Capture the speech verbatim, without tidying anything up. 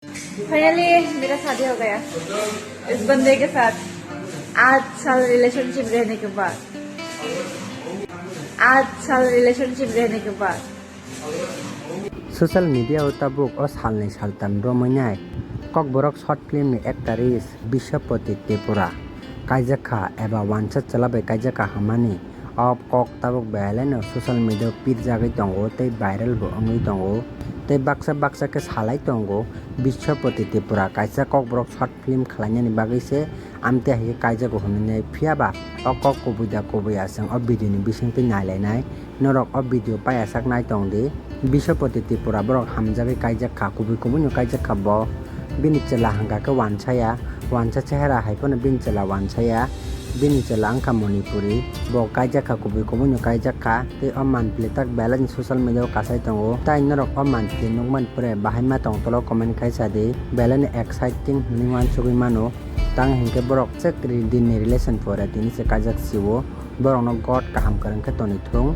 फाइनली मेरा शादी हो गया। इस बंदे के साथ आठ साल रिलेशनशिप रहने के बाद, आठ साल रिलेशनशिप रहने के बाद। Social media o tabuk o salni saltam romwi nai Kokborok short film ni actress Bisyapati Tripura kaijak kha eba wansa chwla bai kaijak kha hwnmani. O kok tabuk belai no social media o pirjagwi tongo tei viral bo wngwi tongo, tei baksa baksa khe salai tongo Bisyapati Tripura kaisa Kokborok short film khwlainani bagwi se amtwi hai khe kaijago hwnwi. Phiya ba o kok kubui da kubui aswk o video ni bisingtwi nailainai. Norok o video paiyasak nai tong di. Bisyapati Tripura borok hamjagwi kaijak kha, kubui kubui no kaijak kha bo. Bini chwla hwnkha khe wansaya, wansa chehara hai phano bini chwla wansaya. Bini chwla wngkha Manipuri, bo kaijak kha, kubui kubui no kaijak kha. Tei o manpli tak belai ni social media o kasai tongo. Tai norok o manpli nukmani pore bahai ma tong tolo comment khai sa di. Belai ni exciting hwnwi uansugwi mano. Tang hinkhe borok chek ri din ni relation pore tini se kaijak si o. Borokno God kaham kwrwng khe tonwi thung.